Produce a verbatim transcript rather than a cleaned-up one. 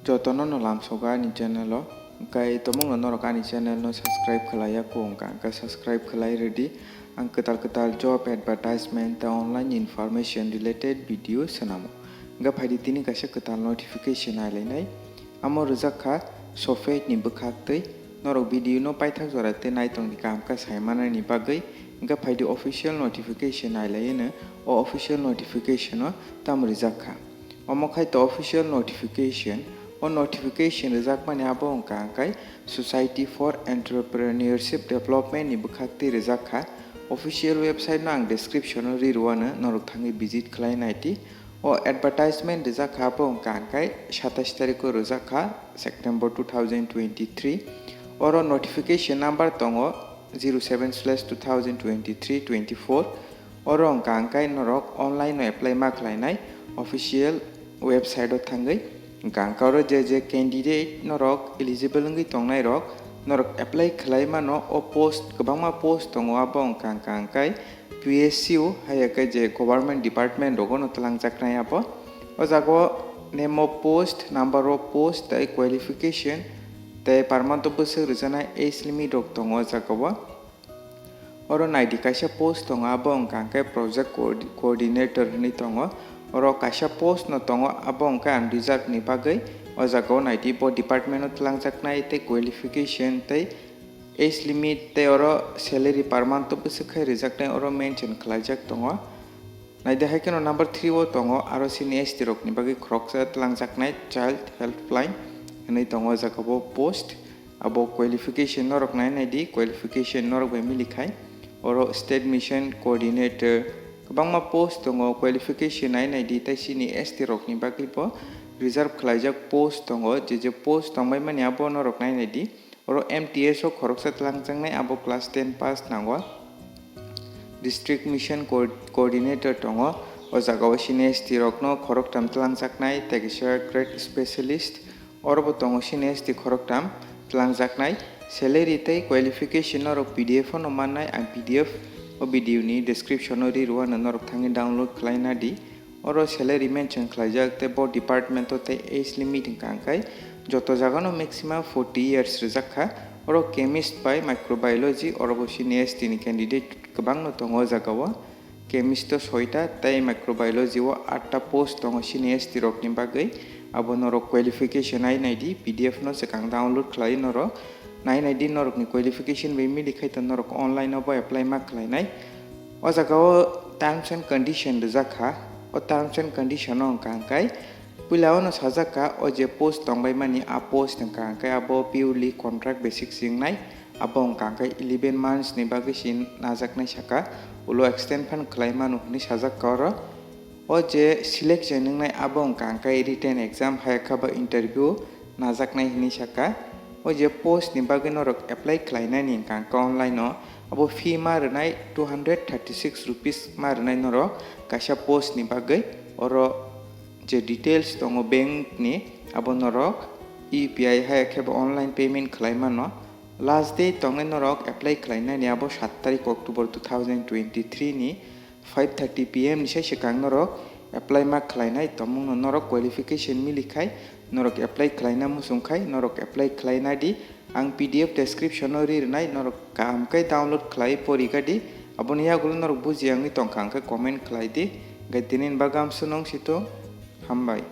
Jotono no lamsogo ani channel o, hwnkhe tomungno norok ani channel no subscribe khlaiya kho wngkha, hwnkhe subscribe khlai rwdi. Ang kwtal kwtal job advertisement tei online information related video swnamo. Hwnkhe phaidi tini kaisa kwtal notification nailainai. Amo rwjak kha Sofate ni bwkhak twi. Norok video no paithak jora tei naitongni kaham khe saimanani bagwi, hwnkhe phaidi official notification nailaiwi no o official notification o tamo rwjak kha. Omo khai to official notification. O notification rwjakmani abo wngkha hwnkhe Society for Entrepreneurship Development ni bwkhak twi rwjak kha. Official website no ang description o ri rwano, norok thangwi visit khlai naidi. O advertisement rwjak kha abo wngkha hwnkhe satais tarikh o rwjak kha September two thousand twenty-three. Oro notification number tongo zero seven slash two thousand twenty-three twenty-four. Oro wngkha hwnkhe norok online no apply ma khlainai official website o thangwi. Wngkha hwnkhe oro je je candidate norok eligible wngwi tongnai rok, norok apply khlai mano. O post kwbangma post tongo, abo wngkha hwnkha hwnkhe P S U, hai khe je government department rogo no twlangjaknai abo. O jaga o name of post, number of post tei qualification tei parmanto bwswk rwjaknai age limit rok tongo o jaga o. Oro naidi kaisa post tongo, abo wngkha hwnkhe project coordi-, coordinator hinwi tongo. Oro kaisa post no tongo, abo wngkha ang result ni bagwi. O jaga o naidi bo department o twlangjaknai tei qualification tei age limit tei oro salary parmanto bwswk khai rwjaknai oro mention khlaijak tongo. Naidi hai kheno number three o tongo, aro chini S T rokni bagwi khoroksa twlangjaknai Child Helpline hinwi tongo o jaga o post. Abo qualification norok nai naidi, qualification norok bai mili khai. Oro State Mission Coordinator, kwbangma post tongo, qualification nai naidi, tei chini S T rokni bagwi bo reserve khlaijak post tongo, je je post tongbai mani abo norok nai naidi. Oro M T S o khoroksa twlangjaknai, abo class ten pass nango. District Mission Co-, Coordinator tongo, o jaga o chini S T rokno khoroktham twlangjaknai, tei kisa Trade Specialist, oro bo tongo chini S T khoroktham twlangjaknai. Salary tei qualification norok P D F o no mannai, ang P D F o video ni description o ri rwano, norok thangwi download khlai nadi. Oro salary mention khlaijak tei bo department o tei age limit wngkha hwnkhe joto jagano maximum forty years rwjak kha. Oro chemist bai microbiology, oro bo chini S T ni candidate kwbangno tongo o jagao. Chemist o soita tei microbiology o atta post tongo chini S T rokni bagwi. Abo norok qualification ai naidi, P D F no swkang download khlai norok. Nai naidi norokni qualification bai mili khai to norok online o bo apply ma khlainai. O jaga o terms and condition rijak kha. O terms and condition o wngkha hwnkhe puila o no sajak kha, o je post tongbai mani a post wngkha hwnkhe abo purely contract basis se wngnai. Abo wngkha hwnkhe eleven months ni bagwi se najaknai saka, ulo extend phan khlai mano hwnwi sajak kha oro. O je selection wngnai abo wngkha hwnkhe written exam hai khe ba interview najaknai hinwi sakha. O je post ni bagwi norok apply khlainani wngkha hwnkhe online o, abo fee ma rwnai two hundred thirty six rupees ma rwnai norok kaisa post ni bagwi. Oro je details tongo bank ni, abo norok U P I hai khe bo online payment khlai mano. Last date tongnai norok apply khlainani abo sat tarik October two thousand twenty three ni five thirty P M ni sai swkang norok apply ma khlainai tongmungno norok qualification mili khai norok apply khlaina muchung khai norok apply khlaina di. Ang P D F description o ri rwnai, norok kaham khe download khlai pori ga di. Aboni yagulo norok bujiya wngwi tongkha hwnkhe comment khlai di. Hwnkhe tini ni bagwi amswk nung situng. Hambai.